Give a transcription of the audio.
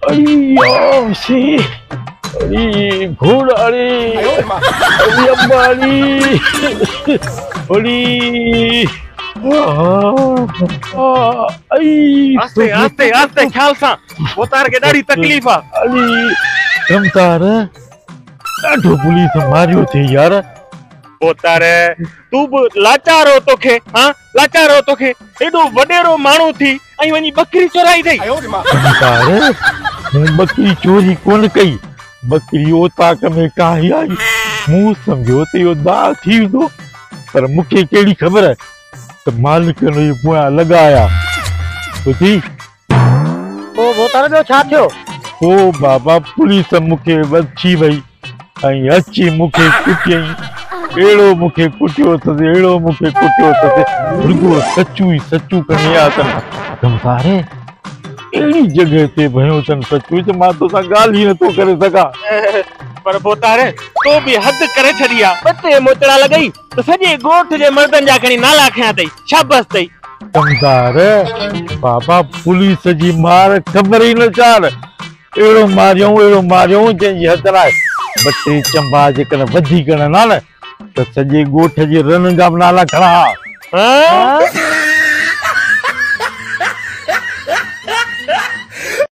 اڙي آسي، اڙي گهوڙا، اڙي اڙي ابا، اڙي اڙي آهستي آهستي آهستي، خيال سان، ڀوتار کي ڏاڍي تڪليف آ. اڙي رمتار، ڏاڍو پوليس ماريو ٿي يار. ڀوتار، تون به لاچار هو توکي، ها لاچار هو توکي، ايڏو وڏيرو ماڻهو ٿي ۽ وڃي ٻڪري چورائي اٿئي. رمتار، مون ٻڪري چوري ڪونه ڪئي، ٻڪري اوطاق ۾ ڪاهي آئي، مون سمجهيو ته اهو داء ٿي ويندو، پر مون کي ڪهڙي خبر ته مالڪن اهي پويان لڳايا. ٻڌي پوء ڀوتار، ٻيو ڇا ٿيو؟ پوء بابا پوليس مون کي وٺي وئي ۽ اچي مون کي ڪٽيائين، اهڙو مون کي ڪٽيو اٿس، اهڙو مون کي ڪٽيو اٿس، رڳو سچو ئي سچو کڻي آيا اٿن. گمساري، اهڙي جڳهه تي ڀنيو اٿن سچو ته مان توسان ڳالهه ئي نٿو ڪري سگهان. پر ڀوتار، تو به حد ڪري ڇڏي آ، ٻه ٽي موچڙا لڳئي ته سڄي ڳوٺ جي مردن جا کڻي نالا کنيا اٿئي، شابس اٿئي. ڪمدار، بابا پوليس جي مار خبر ئي نه چار، اهڙو ماريائون، اهڙو ماريائون جنهن جي حد ناهي. ٻه ٽي چنبا جيڪڏهن وڌيڪ هڻن ها نه ته سڄي ڳوٺ جي رنن جا به نالا کڻان ها.